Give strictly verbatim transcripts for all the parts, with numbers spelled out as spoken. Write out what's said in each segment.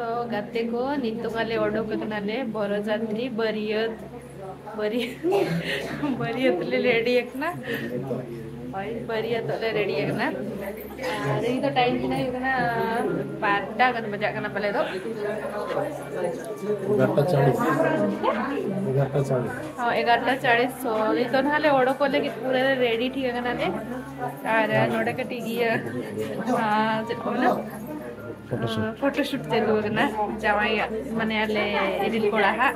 ᱛᱚ ᱜᱟᱛᱮ ᱠᱚ, ᱱᱤᱛᱚᱝ ᱟᱞᱮ ᱚᱰᱚᱠ ᱟᱠᱟᱱᱟᱞᱮ ᱵᱚᱨᱚ ᱡᱟᱛᱨᱤ ᱵᱟᱹᱨᱭᱟᱹᱛ᱾ ᱵᱟᱹᱨᱭᱟᱹᱛ, ᱵᱟᱹᱨᱭᱟᱹᱛ ᱞᱮ ᱨᱮᱰᱤ ᱟᱠᱟᱱᱟ᱾ ᱦᱳᱭ, ᱵᱟᱹᱨᱭᱟᱹᱛᱚᱜ ᱞᱮ ᱨᱮᱰᱤ ᱟᱠᱟᱱᱟ᱾ ᱟᱨ ᱱᱤᱛ ᱫᱚ ᱴᱟᱭᱤᱢ ᱛᱤᱱᱟᱹᱜ ᱦᱩᱭᱩᱜ ᱠᱟᱱᱟ? ᱵᱟᱨᱚᱴᱟ ᱜᱟᱱ ᱵᱟᱡᱟᱜ ᱠᱟᱱᱟ ᱯᱟᱞᱮ ᱫᱚ᱾ ᱮᱜᱟᱨᱚᱴᱟ ᱪᱟᱞᱤᱥ᱾ ᱮᱜᱟᱨᱚᱴᱟ ᱪᱟᱞᱤᱥ᱾ ᱦᱚᱸ, ᱮᱜᱟᱨᱚᱴᱟ ᱪᱟᱞᱤᱥ᱾ ᱥᱚ ᱱᱤᱛᱚᱜ ᱱᱟᱦᱟᱜ ᱞᱮ ᱚᱰᱚᱠᱚᱜ ᱞᱟᱹᱜᱤᱫ, ᱯᱩᱨᱟᱹ ᱞᱮ ᱨᱮᱰᱤ ᱴᱷᱤᱠ ᱟᱠᱟᱱᱟᱞᱮ᱾ ᱟᱨ ᱱᱚᱰᱮ ᱠᱟᱹᱴᱤᱡ ᱤᱭᱟᱹ, ᱟᱨ ᱪᱮᱫ ᱠᱚ ᱢᱮᱱᱟ? Photo shoot. ᱯᱷᱳᱴᱳ ᱥᱩᱴ ᱪᱟᱹᱞᱩ ᱟᱠᱟᱱᱟ ᱡᱟᱶᱟᱭᱟᱜ, ᱢᱟᱱᱮ ᱟᱞᱮ ᱤᱨᱤᱞ ᱠᱚᱲᱟ ᱦᱟᱜ᱾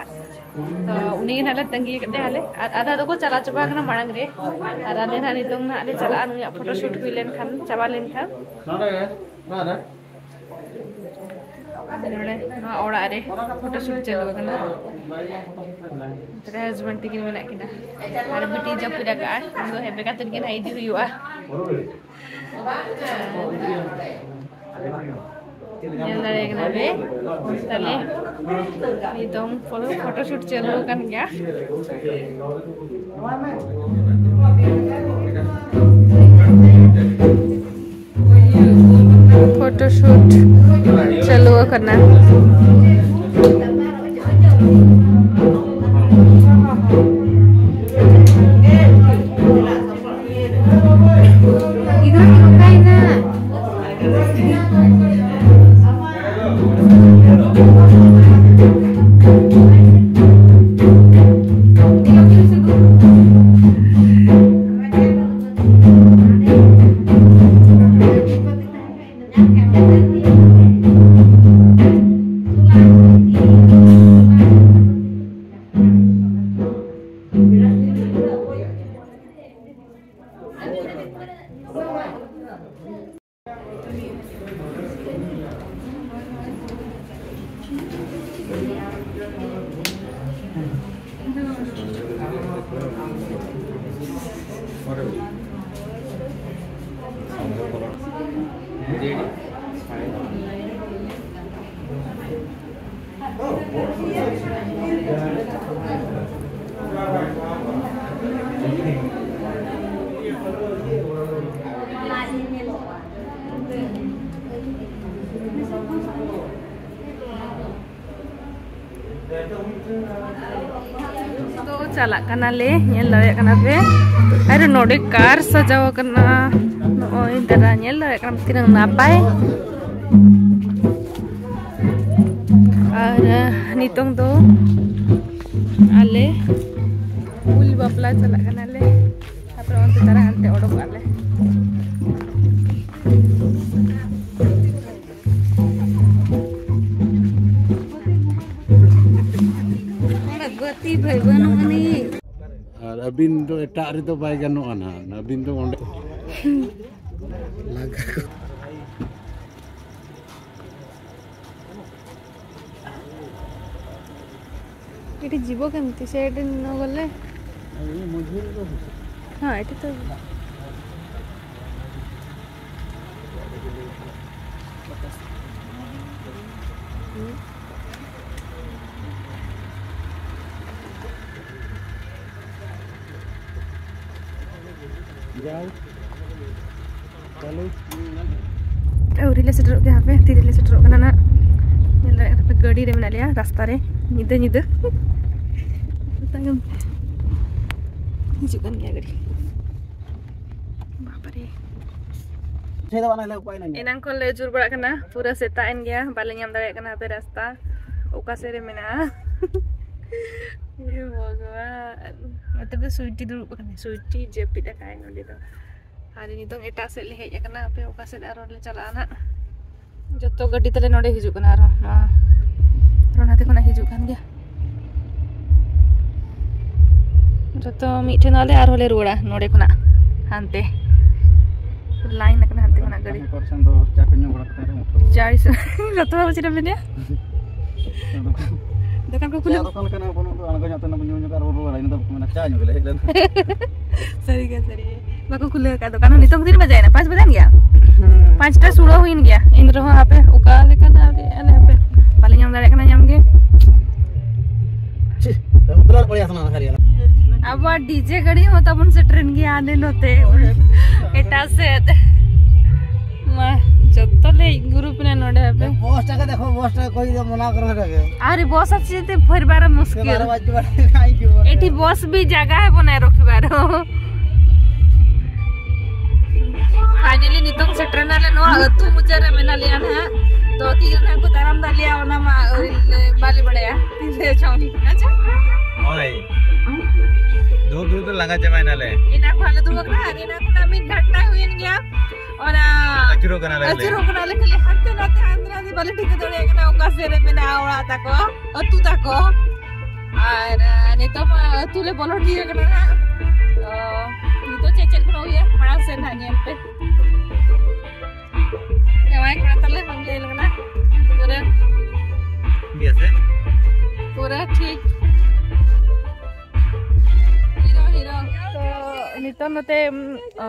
ᱛᱚ ᱩᱱᱤ ᱜᱮ ᱱᱟᱦᱟᱜ ᱞᱮ ᱛᱟᱺᱜᱤ ᱟᱠᱟᱫᱮᱭᱟ ᱟᱞᱮ᱾ ᱟᱨ ᱟᱫᱷᱟ ᱫᱚᱠᱚ ᱪᱟᱞᱟᱣ ᱪᱟᱵᱟ ᱟᱠᱟᱱᱟ ᱢᱟᱲᱟᱝ ᱨᱮ᱾ ᱟᱨ ᱟᱞᱮ ᱱᱟᱦᱟᱜ ᱱᱤᱛᱚᱝ ᱱᱟᱦᱟᱜ ᱞᱮ ᱪᱟᱞᱟᱜᱼᱟ, ᱱᱩᱭᱟᱜ ᱯᱷᱳᱴᱳ ᱥᱩᱴ ᱦᱩᱭ ᱞᱮᱱᱠᱷᱟᱱ, ᱪᱟᱵᱟ ᱞᱮᱱᱠᱷᱟᱱ᱾ ᱱᱚᱰᱮ ᱱᱚᱣᱟ ᱚᱲᱟᱜ ᱨᱮ ᱯᱷᱳᱴᱳ ᱥᱩᱴ ᱪᱟᱹᱞᱩ ᱟᱠᱟᱱᱟ᱾ ᱛᱟᱦᱞᱮ ᱦᱟᱡᱵᱮᱱᱰ ᱛᱟᱹᱠᱤᱱ ᱢᱮᱱᱟᱜ ᱠᱤᱱᱟ᱾ ᱟᱨ ᱵᱤᱴᱤ ᱡᱟᱹᱯᱤᱫ ᱟᱠᱟᱜᱼᱟᱭ, ᱩᱱᱤ ᱫᱚ ᱦᱮᱵᱮ ᱠᱟᱛᱮ ᱜᱮ ᱱᱟᱦᱟᱜ ᱤᱫᱤ ᱦᱩᱭᱩᱜᱼᱟ᱾ ᱧᱮᱞ ᱫᱟᱲᱮᱭᱟᱜ ᱠᱟᱱᱟ ᱯᱮ᱾ ᱛᱟᱦᱞᱮ ᱱᱤᱛᱚᱝ ᱯᱷᱳᱴᱳ ᱥᱩᱴ ᱪᱟᱹᱞᱩ ᱟᱠᱟᱱ ᱜᱮᱭᱟ᱾ ᱯᱷᱳᱴᱳ ᱥᱩᱴ ᱪᱟᱹᱞᱩ ᱟᱠᱟᱱᱟ᱾ ᱛᱚ ᱪᱟᱞᱟᱜ ᱠᱟᱱᱟᱞᱮ, ᱧᱮᱞ ᱫᱟᱲᱮᱭᱟᱜ ᱠᱟᱱᱟ ᱯᱮ᱾ ᱟᱨ ᱱᱚᱰᱮ ᱠᱟᱨ ᱥᱟᱡᱟᱣ ᱟᱠᱟᱱᱟ, ᱱᱚᱜᱼᱚᱭ ᱫᱟᱫᱟ, ᱧᱮᱞ ᱫᱟᱲᱮᱭᱟᱜ ᱠᱟᱱᱟ ᱛᱤᱱᱟᱹᱜ ᱱᱟᱯᱟᱭ᱾ ᱟᱨ ᱱᱤᱛᱚᱝ ᱫᱚ ᱟᱞᱮ ᱩᱞ ᱵᱟᱯᱞᱟ ᱪᱟᱞᱟᱜ ᱠᱟᱱᱟᱞᱮ, ᱛᱟᱨᱯᱚᱨᱮ ᱚᱱᱛᱮ ᱛᱟᱨᱟ ᱦᱟᱱᱛᱮ ᱚᱰᱚᱠᱚᱜ ᱟᱞᱮ᱾ ᱟᱨ ᱟᱹᱵᱤᱱ ᱫᱚ ᱮᱴᱟᱜ ᱨᱮᱫᱚ ᱵᱟᱭ ᱜᱟᱱᱚᱜᱼᱟ ᱱᱟᱦᱟᱜ, ᱟᱹᱵᱤᱱ ᱫᱚ ᱚᱸᱰᱮ᱾ ᱞᱟᱜᱟ ᱠᱚ᱾ ଏଠି ଯିବ କେମିତି? ସେ ଏଠି ନ ଗଲେ। ଆଉ ଏଇ ମଝିରେ ରହୁଛି। ହଁ, ଏଠି ତ। ଯାଉ। ᱟᱹᱣᱨᱤ ᱞᱮ ᱥᱮᱴᱮᱨᱚᱜ ᱜᱮᱭᱟ, ᱦᱟᱯᱮ ᱛᱤᱨᱮ ᱞᱮ ᱥᱮᱴᱮᱨᱚᱜ ᱠᱟᱱᱟ ᱱᱟᱜ᱾ ᱧᱮᱞ ᱫᱟᱲᱮᱭᱟᱜ ᱠᱟᱱᱟ ᱯᱮ, ᱜᱟᱹᱰᱤ ᱨᱮ ᱢᱮᱱᱟᱜ ᱞᱮᱭᱟ, ᱨᱟᱥᱛᱟ ᱨᱮ, ᱧᱤᱫᱟᱹ ᱧᱤᱫᱟᱹ᱾ ᱛᱟᱭᱚᱢ ᱦᱤᱡᱩᱜ ᱠᱟᱱ ᱜᱮᱭᱟ ᱜᱟᱹᱰᱤ᱾ ᱵᱟᱵᱟᱨᱮ᱾ ᱮᱱᱟᱝ ᱠᱷᱚᱱ ᱞᱮ ᱟᱹᱪᱩᱨ ᱵᱟᱲᱟᱜ ᱠᱟᱱᱟ, ᱯᱩᱨᱟᱹ ᱥᱮᱛᱟᱜ ᱮᱱ ᱜᱮᱭᱟ, ᱵᱟᱞᱮ ᱧᱟᱢ ᱫᱟᱲᱮᱭᱟᱜ ᱠᱟᱱᱟ ᱦᱟᱯᱮ ᱨᱟᱥᱛᱟ ᱚᱠᱟ ᱥᱮᱫ ᱨᱮ ᱢᱮᱱᱟᱜᱼᱟ᱾ ᱦᱮ ᱵᱷᱚᱜᱚᱵᱟᱱ, ᱱᱚᱛᱮ ᱫᱚ ᱥᱩᱭᱴᱤ ᱫᱩᱲᱩᱵ ᱟᱠᱟᱱᱟ, ᱥᱩᱭᱴᱤ ᱡᱟᱹᱯᱤᱫ ᱟᱠᱟᱫᱟᱭ ᱱᱚᱸᱰᱮ ᱫᱚ᱾ ᱟᱨ ᱱᱤᱛᱚᱝ ᱮᱴᱟᱜ ᱥᱮᱫ ᱞᱮ ᱦᱮᱡ ᱟᱠᱟᱱᱟ, ᱟᱯᱮ ᱚᱠᱟ ᱥᱮᱫ ᱟᱨᱚ ᱞᱮ ᱪᱟᱞᱟᱜᱼᱟ ᱱᱟᱜ᱾ ᱡᱚᱛᱚ ᱜᱟᱹᱰᱤ ᱛᱟᱞᱮ ᱱᱚᱰᱮ ᱦᱤᱡᱩᱜ ᱠᱟᱱᱟ, ᱟᱨᱚ ᱱᱚᱣᱟ, ᱟᱨᱚ ᱱᱟᱛᱮ ᱠᱷᱚᱱᱟᱜ ᱦᱤᱡᱩᱜ ᱠᱟᱱ ᱜᱮᱭᱟ᱾ ᱡᱚᱛᱚ ᱢᱤᱫ ᱴᱷᱮᱱ ᱟᱞᱮ ᱟᱨᱦᱚᱸ ᱞᱮ ᱨᱩᱣᱟᱹᱲᱟ ᱱᱚᱰᱮ ᱠᱷᱚᱱᱟᱜ ᱦᱟᱱᱛᱮ᱾ ᱞᱟᱭᱤᱱ ᱟᱠᱟᱱᱟ ᱦᱟᱱᱛᱮ ᱠᱷᱚᱱᱟᱜ ᱜᱟᱹᱰᱤ᱾ ᱠᱟᱹᱢᱤ ᱯᱟᱨᱥᱮᱱ ᱫᱚ ᱪᱟ ᱠᱚ ᱧᱩ ᱵᱟᱲᱟ ᱠᱟᱛᱮ ᱨᱮᱦᱚᱸ ᱩᱴᱷᱟᱹᱣ᱾ ᱪᱟ ᱤᱥᱤᱱ᱾ ᱡᱚᱛᱚ ᱵᱟᱵᱩ ᱪᱮᱫ ᱮᱢ ᱢᱮᱱᱮᱫᱼᱟ? ᱫᱚᱠᱟᱱ᱾ ᱫᱚᱠᱟᱱ ᱠᱚ ᱪᱟ ᱠᱷᱩᱞᱟᱹᱣ᱾ ᱫᱚᱠᱟᱱ ᱞᱮᱠᱟᱱᱟᱜ ᱵᱟᱹᱱᱩᱜ ᱫᱚ, ᱟᱬᱜᱚ ᱧᱚᱜ ᱛᱮ ᱚᱱᱟ ᱵᱚᱱ ᱧᱩ ᱧᱚᱜᱟ ᱟᱨ ᱵᱚᱱ ᱨᱩᱣᱟᱹᱲᱟ, ᱤᱱᱟᱹ ᱫᱚ ᱵᱟᱠᱚ ᱢᱮᱱᱟ ᱪᱟ ᱧᱩ ᱜᱮᱞᱮ ᱦᱮᱡ ᱞᱮᱱᱟ᱾ ᱥᱟᱹᱨᱤ ᱜᱮ, ᱥᱟᱹᱨᱤ ᱜᱮ᱾ ᱵᱟᱠᱚ ᱠᱷᱩᱞᱟᱹᱣ ᱟᱠᱟᱫ ᱫᱚᱠᱟᱱ᱾ ᱱᱤᱛᱚᱝ ᱛᱤᱱ ᱵᱟᱡᱟᱭᱮᱱᱟ? ᱯᱟᱸᱪ ᱵᱟᱡᱟᱭᱮᱱ ᱜᱮᱭᱟ? ᱦᱮᱸ᱾ ᱯᱟᱸᱪᱴᱟ ᱥᱳᱞᱳ ᱦᱩᱭᱮᱱ ᱜᱮᱭᱟ, ᱮᱱ ᱨᱮᱦᱚᱸ ᱦᱟᱯᱮ ᱚᱠᱟ ᱞᱮᱠᱟᱱᱟᱜ ᱟᱞᱮ, ᱟᱞᱮ ᱦᱟᱯᱮ ᱵᱟᱞᱮ ᱧᱟᱢ ᱫᱟᱲᱮᱭᱟᱜ ᱠᱟᱱᱟ ᱧᱟᱢ ᱜᱮ᱾ ᱪᱷᱤ, ᱩᱛᱨᱟᱞ ᱯᱚᱲᱮ ᱟᱥᱱᱟ ᱦᱟᱨᱤᱭᱟᱞᱟ᱾ ᱟᱵᱚᱣᱟᱜ ᱰᱤᱡᱮ ᱜᱟᱹᱰᱤ ᱦᱚᱸ ᱛᱟᱵᱚᱱ ᱥᱮᱴᱮᱨᱮᱱ ᱜᱮᱭᱟ ᱦᱟᱸᱰᱮ ᱱᱚᱛᱮ, ᱮᱴᱟᱜ ᱥᱮᱫ᱾ ᱢᱟ, ᱡᱚᱛᱚ ᱞᱮ ᱜᱨᱩᱯ ᱮᱱᱟ ᱱᱚᱰᱮ ᱦᱟᱯᱮ᱾ ᱵᱚᱥ ᱴᱟᱠᱟ ᱫᱮᱠᱷᱚ, ᱵᱚᱥ ᱴᱟᱠᱟ᱾ कोई तो मना कर रहे हैं। अरे बस अच्छे थे फिर बार मुश्किल। बारह बज के बाद आएंगे। एठी बस भी जगह है बनाए रखिबार। फाइनली नितों सेटरना ले नो अतु मुचारे मेना लिया ना। तो तीर ना को ताराम दालिया ओना मा बाली बड़ाया। तीर चौनी। अच्छा। ओए। दो दो तो लगा जमाए ना ले। इना को हाले दुबक ना, इना को ना मिन घंटा हुई गया। ᱚᱱᱟ ᱟᱹᱪᱩᱨᱚᱜ ᱠᱟᱱᱟ ᱞᱮ ᱠᱷᱟᱹᱞᱤ᱾ ᱟᱹᱪᱩᱨᱚᱜ ᱠᱟᱱᱟ ᱞᱮ ᱠᱷᱟᱹᱞᱤ, ᱦᱟᱱᱛᱮ ᱱᱟᱛᱮ, ᱦᱟᱱᱛᱮ ᱱᱟᱛᱮ ᱵᱟᱞᱮ ᱴᱷᱤᱠᱟᱹ ᱫᱟᱲᱮᱭᱟᱜ ᱠᱟᱱᱟ ᱚᱠᱟ ᱥᱮᱫ ᱨᱮ ᱢᱮᱱᱟᱜᱼᱟ ᱚᱲᱟᱜ ᱛᱟᱠᱚ, ᱟᱹᱛᱩ ᱛᱟᱠᱚ᱾ ᱟᱨ, ᱟᱨ ᱱᱤᱛᱚᱜ ᱢᱟ ᱟᱹᱛᱩ ᱞᱮ ᱵᱚᱞᱚ ᱴᱷᱤᱠ ᱟᱠᱟᱱᱟ ᱦᱟᱸᱜ᱾ ᱛᱚ, ᱱᱤᱛᱚᱜ ᱪᱮᱫ ᱪᱮᱫ ᱠᱚ ᱦᱩᱭᱩᱜᱼᱟ ᱢᱟᱲᱟᱝ ᱥᱮᱫ ᱦᱟᱸᱜ ᱧᱮᱞ ᱯᱮ᱾ ᱡᱟᱶᱟᱭ ᱠᱚᱲᱟ ᱛᱟᱞᱮ ᱵᱟᱝ ᱧᱮᱞ ᱠᱟᱱᱟ ᱯᱩᱨᱟᱹ᱾ ᱵᱮᱥ ᱦᱮᱸ? ᱯᱩᱨᱟᱹ ᱴᱷᱤᱠ᱾ Hero, hero. ᱛᱚ, ᱱᱤᱛᱚᱝ ᱱᱚᱛᱮ, ᱩᱢ, ᱟ,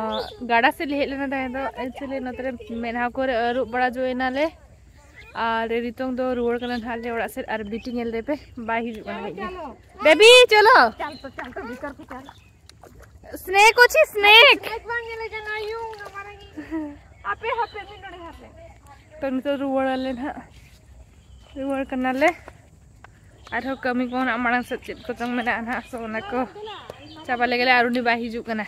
ᱜᱟᱰᱟ ᱥᱮᱫ ᱞᱮ ᱦᱮᱡ ᱞᱮᱱᱟ ᱛᱟᱦᱮᱸ ᱫᱚ᱾ Actually, ᱱᱚᱛᱮ ᱨᱮ ᱢᱮᱫᱦᱟ ᱠᱚᱨᱮ ᱟᱹᱨᱩᱵ ᱵᱟᱲᱟ ᱡᱚᱭᱮᱱᱟᱞᱮ᱾ ᱟᱨ ᱱᱤᱛᱚᱝ ᱫᱚ ᱨᱩᱣᱟᱹᱲ ᱠᱟᱱᱟ ᱱᱟᱦᱟᱜ ᱞᱮ ᱚᱲᱟᱜ ᱥᱮᱫ᱾ ᱟᱨ ᱵᱤᱴᱤ ᱧᱮᱞ ᱞᱮᱯᱮ, ᱵᱟᱭ ᱦᱤᱡᱩᱜ ᱠᱟᱱᱟ ᱦᱮᱡ ᱫᱚ᱾ ᱵᱮᱵᱤ, ᱪᱚᱞᱚ᱾ ᱪᱟᱞ ᱛᱚ, ᱪᱟᱞ ᱛᱚ, ᱵᱷᱤᱛᱚᱨ ᱠᱚ ᱪᱟᱞ᱾ Snake ᱚᱪᱷᱤ, snake᱾ Snake ᱵᱟᱝ ᱧᱮᱞᱮ ᱠᱟᱱᱟ, ᱭᱩ, ᱚᱱᱟ ᱢᱟᱨᱟᱝ ᱤᱧ᱾ ᱦᱟᱯᱮ, ᱦᱟᱯᱮ, ᱢᱤᱫ ᱰᱚᱸᱰᱮ ᱦᱟᱯᱮ᱾ ᱛᱚ, ᱱᱤᱛᱚᱜ ᱨᱩᱣᱟᱹᱲ ᱟᱞᱮ ᱱᱟᱦᱟᱜ᱾ ᱨᱩᱣᱟᱹᱲ ᱠᱟᱱᱟᱞᱮ᱾ ᱟᱨᱦᱚᱸ ᱠᱟᱹᱢᱤ ᱠᱚ ᱱᱟᱜ ᱢᱟᱲᱟᱝ ᱥᱮᱫ ᱪᱮᱫ ᱠᱚᱪᱚᱝ ᱢᱮᱱᱟᱜᱼᱟ ᱱᱟᱦᱟᱜ, so ᱚᱱᱟ ᱠᱚ ᱪᱟᱵᱟ ᱞᱮᱜᱮ ᱞᱮ, ᱟᱨ ᱩᱱᱤ ᱵᱟᱭ ᱦᱤᱡᱩᱜ ᱠᱟᱱᱟ᱾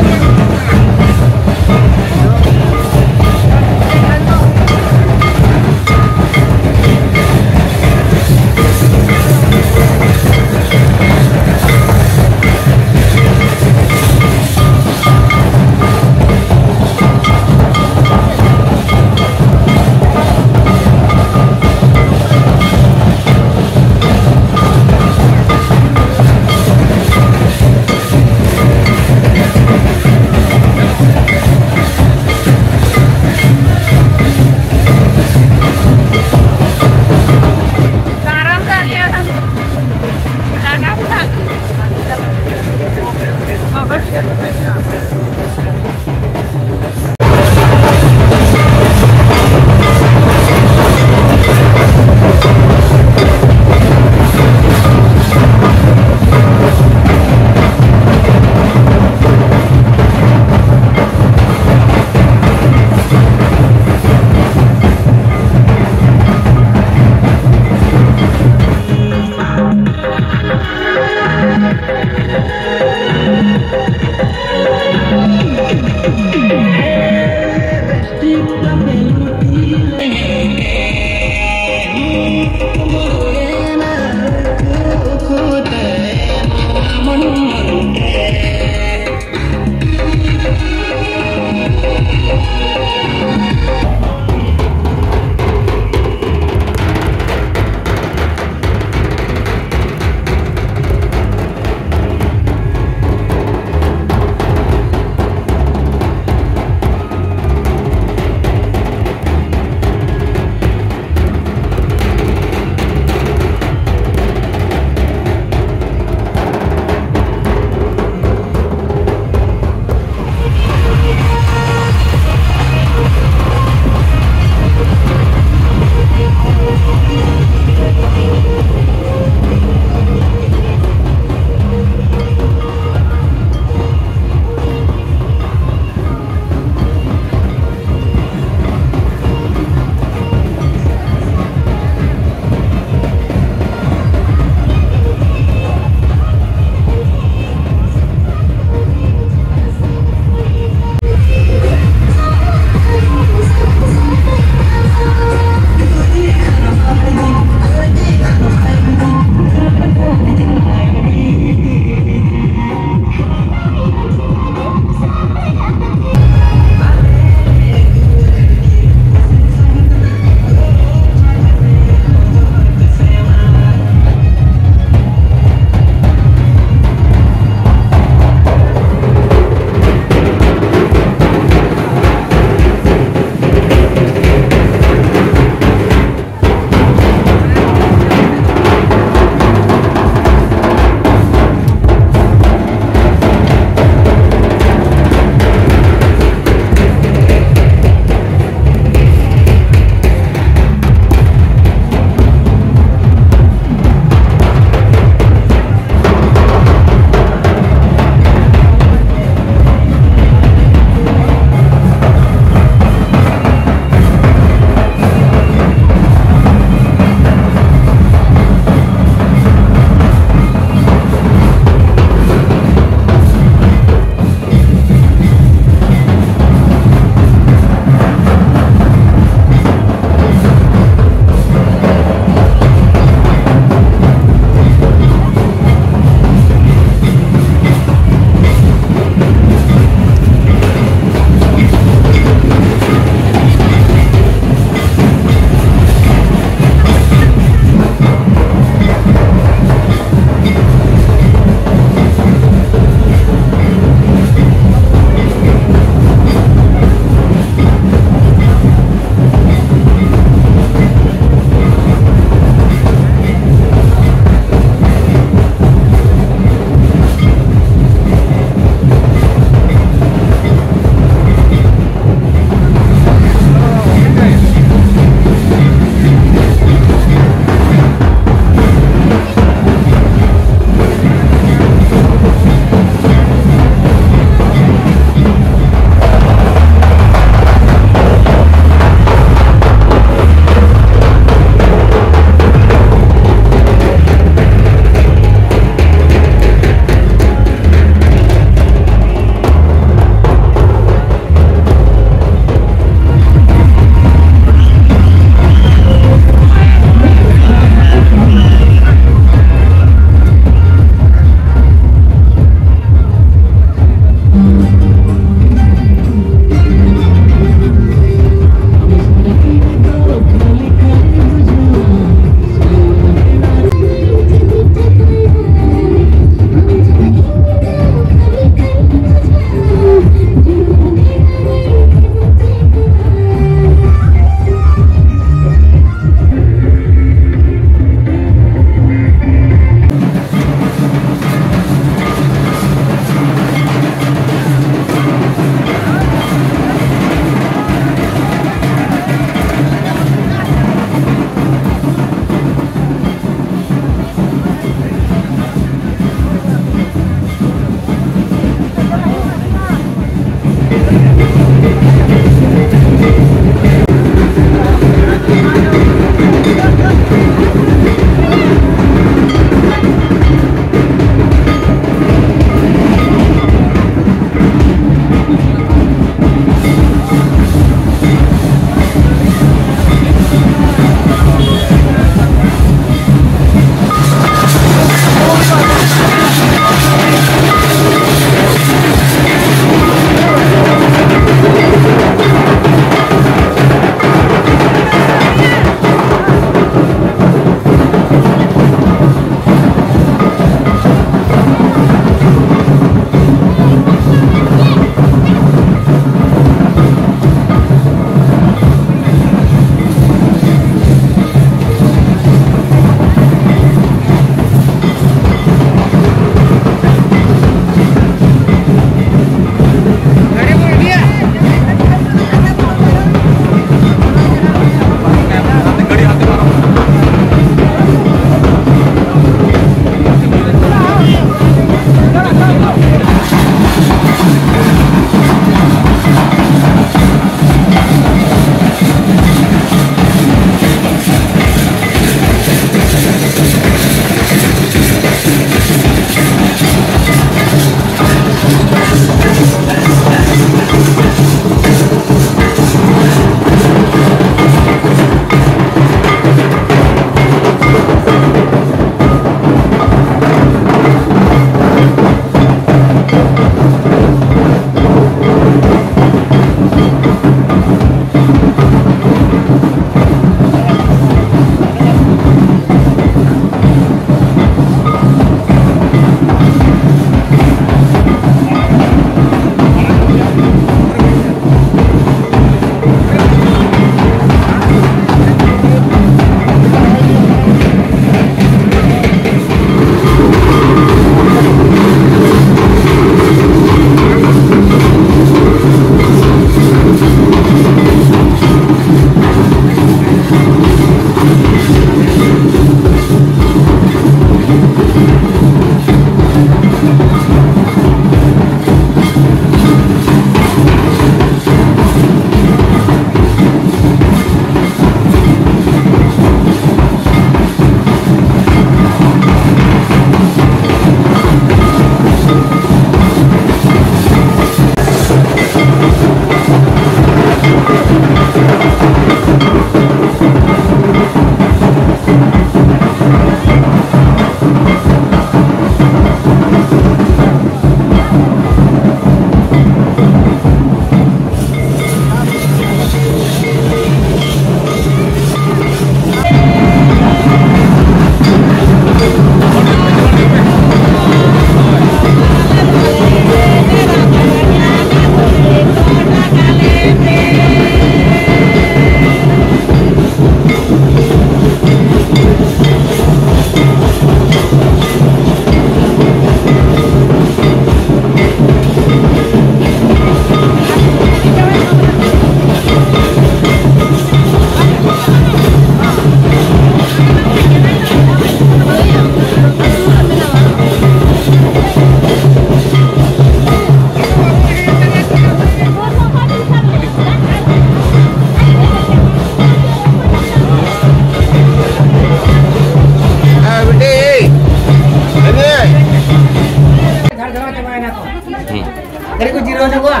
ᱠᱟᱹᱴᱤᱡ ᱠᱚ ᱡᱤᱨᱟᱹᱣ ᱧᱚᱜᱚᱜᱼᱟ᱾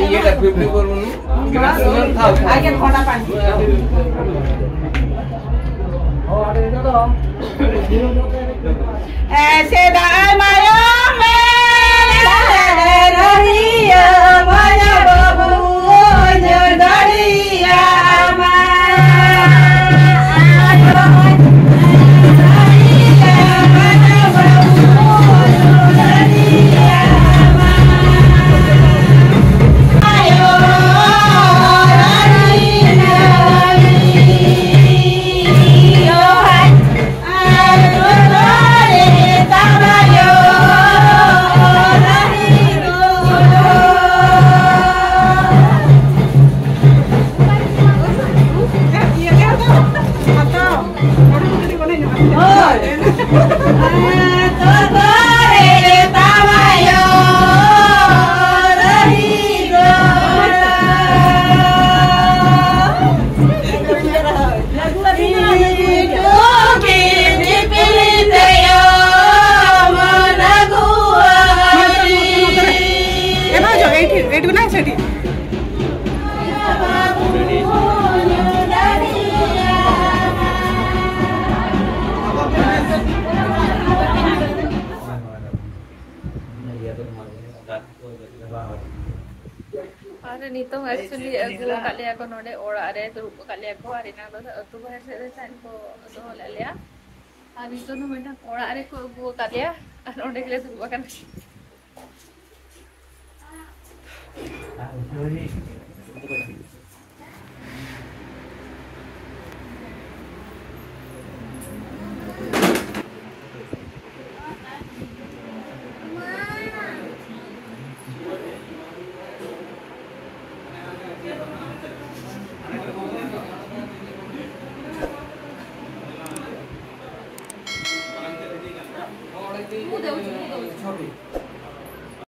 ᱤᱭᱟᱹᱴᱟ ᱯᱤᱯᱲᱤ ᱵᱚᱞᱚᱱ ᱜᱞᱟᱥ ᱨᱮᱱᱟᱜ ᱛᱷᱟᱣ᱾ ᱟᱜᱮ ᱛᱷᱚᱲᱟ ᱯᱟᱱᱤ᱾ ᱥᱮᱫᱟᱭ ᱢᱟᱭᱟᱢ ᱢᱮ ᱨᱟᱹᱨᱤᱭᱟᱹ ᱢᱟᱭᱟ ᱵᱟᱹᱵᱩ ᱧᱮᱞ ᱫᱟᱲᱮᱭᱟᱢᱟ᱾ ᱟᱨ ᱱᱤᱛᱚᱝ actually ᱟᱹᱜᱩ ᱟᱠᱟᱫ ᱞᱮᱭᱟ ᱠᱚ ᱱᱚᱰᱮ ᱚᱲᱟᱜ ᱨᱮ, ᱫᱩᱲᱩᱵ ᱟᱠᱟᱫ ᱞᱮᱭᱟ ᱠᱚ᱾ ᱟᱨ ᱮᱱᱟᱝ ᱫᱚ ᱟᱹᱛᱩ ᱵᱟᱦᱮᱨ ᱥᱮᱫ ᱨᱮ ᱥᱟᱭᱤᱰ ᱠᱚ ᱫᱚᱦᱚ ᱞᱮᱫ ᱞᱮᱭᱟ, ᱟᱨ ᱱᱤᱛᱚᱝ ᱫᱚ ᱢᱤᱫᱴᱟᱝ ᱚᱲᱟᱜ ᱨᱮᱠᱚ ᱟᱹᱜᱩ ᱟᱠᱟᱫ ᱞᱮᱭᱟ, ᱟᱨ ᱚᱸᱰᱮ ᱜᱮᱞᱮ ᱫᱩᱲᱩᱵ ᱟᱠᱟᱱᱟ᱾